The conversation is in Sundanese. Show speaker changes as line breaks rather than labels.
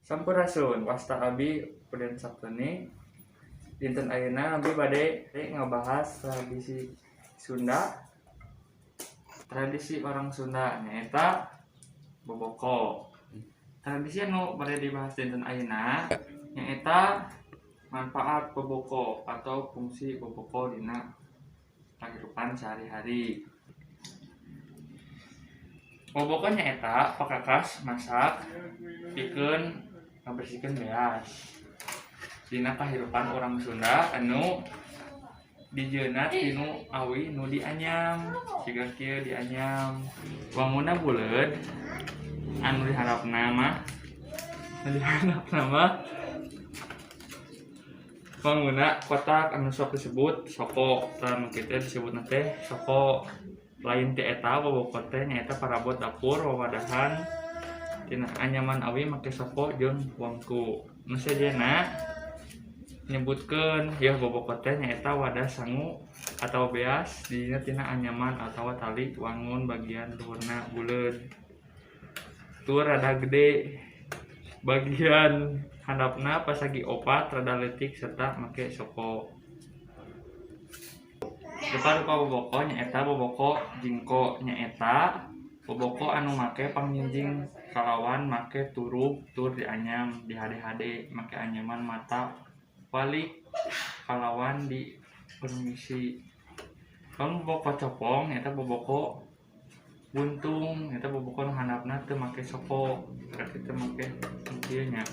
Sampurasun, wasta abi Uden Saptoni. Dinten ayeuna abi bade ngabahas tradisi Sunda. Tradisi orang Sunda nyaeta boboko. Tradisi anu bade dibahas dinten ayeuna nyaeta manfaat boboko atau fungsi boboko dina kehidupan sehari-hari. Boboko nyaeta pakakas masak pikeun ngabersihkeun beas. Dina kahirupan urang Sunda anu dijieunna tinu awi nu dianyam, siga kieu dianyam. Wangunna buleud anu dihandapna mah wangunna kotak anu sok disebut soko. Tah, nu kitu disebutna teh soko. Lain ti eta, boboko teh nyaeta parabot dapur wawadahan tina anyaman awi make soko jeung wangku. Nu sejenna nyebutkeun yeuh boboko teh nyaeta wadah sangu atawa beas dijieunna tina anyaman atawa tali, wangun bagian luhurna buleud tur rada gede, bagian handapna pasagi opat, rada leutik serta make soko. Rupa-rupa boboko nyaeta boboko jingko, nyaeta boboko anu make panginjing kalawan make turub tur dianyam dihade-hade make anyaman mata walik kalawan dipermisi. Lamun boboko copong nyaeta boboko buntung, nyaeta boboko nu handapna teu make soko, berarti teu make kieu nya.